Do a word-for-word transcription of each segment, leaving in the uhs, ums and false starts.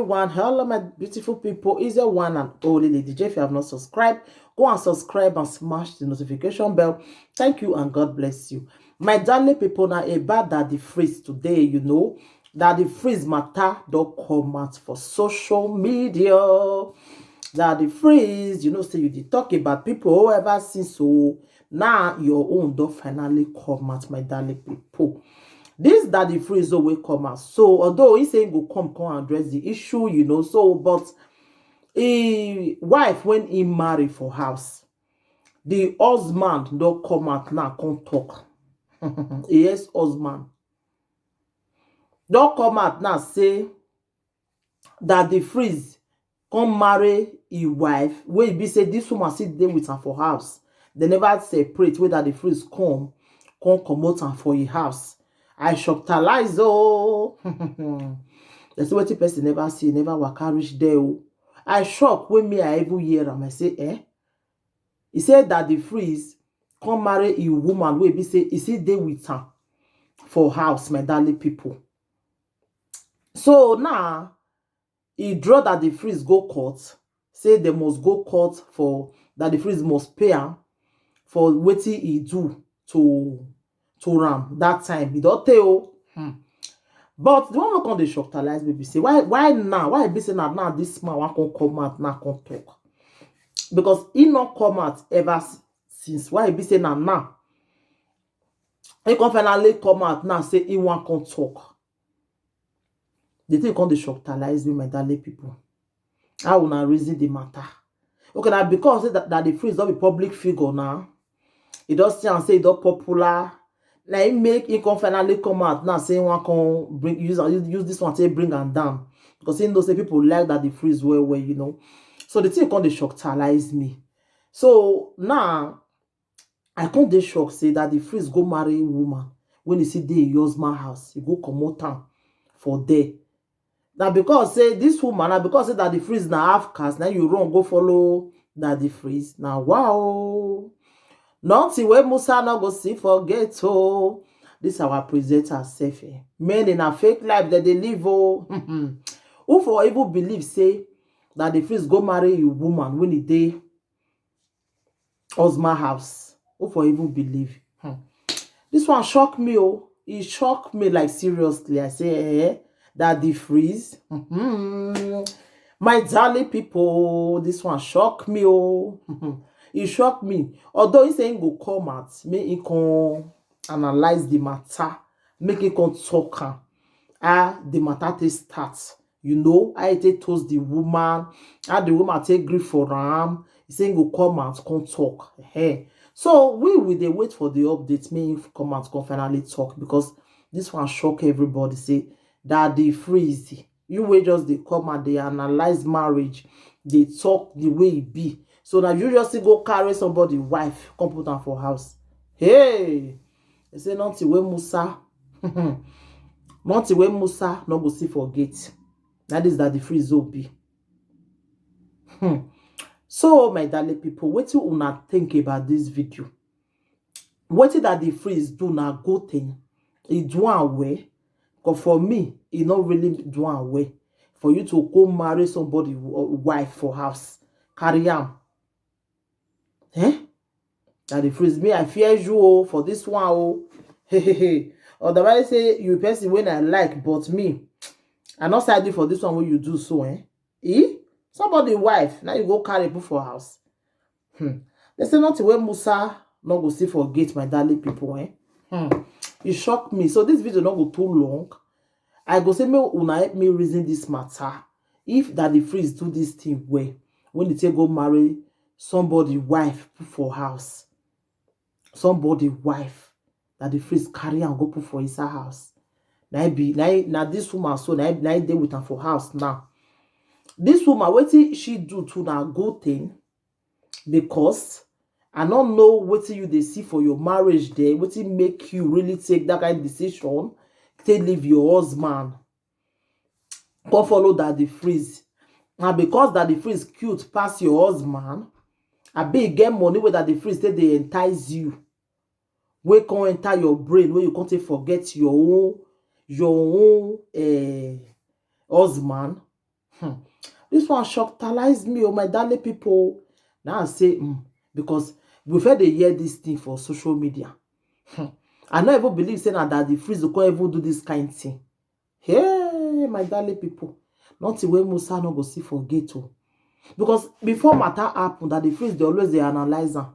One, hello my beautiful people, is your one and only Lady J. If you have not subscribed, go and subscribe and smash the notification bell. Thank you and God bless you. My darling people, now about Daddy Freeze today, you know, Daddy Freeze matter don come out for social media. Daddy Freeze, you know, say you dey talk about people who ever since, so now your own don finally come out, my darling people. This Daddy Freeze wey come out. So although he say he go come, come address the issue, you know, so, but he wife, when he marry for house, the husband don come out now, come talk. Yes, husband don come out now, say Daddy Freeze come marry his wife, wey be say this woman still dey with am for house. They never separate, wey Daddy Freeze come, come comot am for his house. I shocktalize, oh. They say wetin person never see, never waka reach there, oh. I shock when me, I even hear am. I say, eh? He said Daddy Freeze come marry a woman wey be say he still dey with am for house, my darling people. So now, he draw Daddy Freeze go court, say they must go court for, Daddy Freeze must pay am for wetin he do to, to am that time. He don tey o. Hmm. But the one wey come dey shocktalize me be say, why, why now? Why e be say na now this man wan come, come out now, come talk? Because he no come out ever s-, since. Why e be say na now he come finally come out now, say he wan come talk? The thing come dey shocktalize me, my darling people. How una reason the matter? Okay, na because say that, Daddy Freeze don be public figure now. He don see am say he don popular. Na him make he come finally come out now, say he wan come bring, use, use, use this one take bring am down, because he know say people like Daddy Freeze well, well, you know. So the thing come dey shocktalize me. So now, I come dey shock say Daddy Freeze go marry woman when he still dey him husband house. He go comot am for there. Na because say this woman, na because say Daddy Freeze na half caste, na you run go follow Daddy Freeze. Na wow. Nothing wey Musa no go see for gate, oh. This our presenter sef, eh. Many na fake life that they live, oh. Who for even believe say Daddy Freeze go marry a woman when he dey husband house? Who for even believe? Hmm. This one shock me, oh. It shock me, like, seriously. I say, eh, Daddy Freeze. Hmm. My darling people, this one shock me, oh. It shock me. Although he say he go come out, make he come analyze the matter, make he come talk am. Ah, the matter take start. You know, how he take toast the woman, how the woman take grief for am. He say he go come out, come talk. Hey. So we, we dey wait for the update, make he come out, come finally talk, because this one shock everybody. Say, Daddy Freeze, you wey just dey come and dey analyze marriage, dey talk the way e be. So now you just go carry somebody wife, come put am for house. Hey, they say nothing wey Musa, nothing wey Musa no go see for gate. That is Daddy Freeze obi. Hmm. So, my darling people, wetin una think about this video? Wetin Daddy Freeze do na good thing. He do am well. But for me, he no really do am well. For you to go marry somebody w-, wife for house, carry am. Eh? Daddy Freeze, me, I fear you, oh, for this one, oh. Hey, hey, hey. Otherwise, say you person when I like, but me, I not side you for this one wey you do so, eh? Eh? Somebody wife, now you go carry put for house. Hmm. They say nothing wey Musa no go see for gate, my darling people, eh? Hmm. It shock me. So this video no go too long. I go say make una help me reason this matter. If Daddy Freeze do this thing well, when he take go marry somebody wife put for house, somebody wife, Daddy Freeze carry am go put for inside house. Na e be, na e, na this woman so, na e, na e dey with am for house now. This woman, wetin she do too na good thing, because I no know wetin you dey see for your marriage there, wetin make you really take that kind decision, take leave your husband, go follow Daddy Freeze. Na because Daddy Freeze cute pass your husband? Abi e get money wey Daddy Freeze take dey entice you, wey come enter your brain, wey you come take forget your own, your own, eh, husband? Hmm. This one shockalize me, oh my darling people. Now I say, mm, because we first dey hear this thing for social media. Hmm. I no even believe say na Daddy Freeze go come even do this kind thing. Hey, my darling people, nothing wey Musa no go see for gate o. Because before matter happen, Daddy Freeze dey always dey analyze am.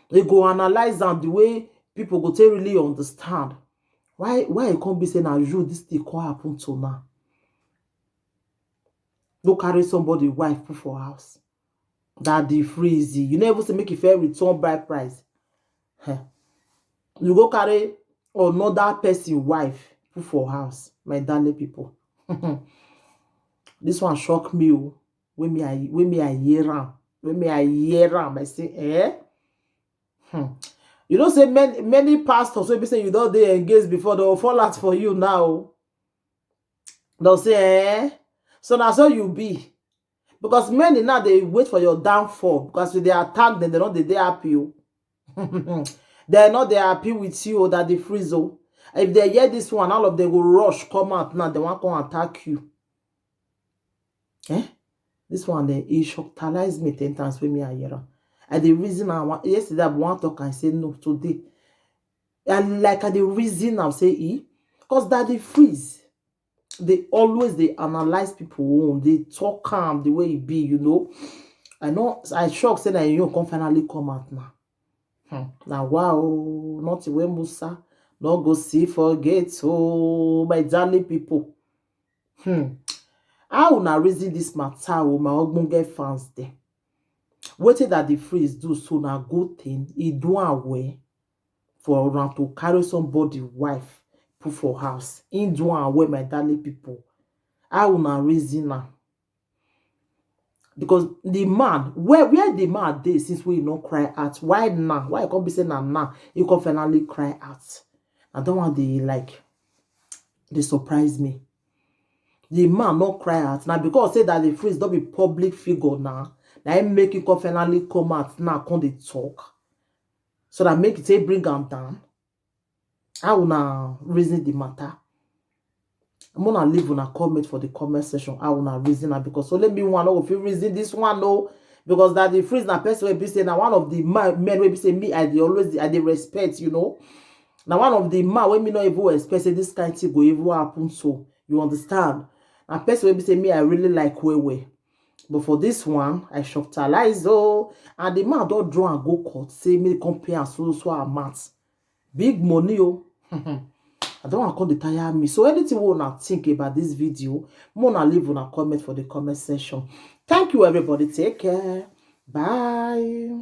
He go analyze am the way people go take really understand. Why why e come be say na you this thing come happen to now? Go carry somebody wife put for house. Daddy Freeze, you no even say make e first return bride price. Heh. You go carry another person wife put for house, my darling people. This one shock me o. When me I when me I hear am, when me I hear am, I say, eh? Hmm. You know say many many pastors wey be say you don dey engaged before, they will fall out for you now. They'll say, eh? So na so you be. Because many now they wait for your downfall. Because if they attack them, they don't they, they happy you. They're not they happy with you or Daddy Freeze o. If they hear this one, all of them go rush come out now. They want come attack you. Eh? This one they e shockalize me ten times when me I hear am. I dey reason am one yesterday, I wan talk and say no today. I like I dey reason am say e, because Daddy Freeze dey always dey analyze people own, dey talk am the way e be, you know. I know I shock say na him own come finally come out now. Hmm. Na wow, nothing wey Musa no go see for gate, oh my darling people. Hmm. How una reason this matter, oh my ogbonge fans dem? Wetin Daddy Freeze do so na good thing, e do am well for una to carry somebody wife put for house. He do am well, my darling people. How una reason am? Because the man, where where the man dey since wey he no cry out? Why now? Why e come be say na now he come finally cry out? Na that one dey like dey surprise me. The man no cry out na because say Daddy Freeze don be public figure now. Na him make him come finally come out now, come dey talk. So that make e take bring am down. How una reason the matter? Una leave una comment for the comment section. How una reason am? Because only me one no go fit reason this one, no. Because Daddy Freeze na person wey be say na one of the ma- men wey be say me I dey always I dey respect, you know. Na one of the man wey me no even expect say this kind thing go even happen. So you understand? Na person wey be say me I really like well well. But for this one, I shockalize, oh, and the man don draw and go court say me come pay am so so amount. Big money, oh. I don't want to come dey tire me. So anything wey una think about this video, make una leave una comment for the comment section. Thank you, everybody. Take care. Bye.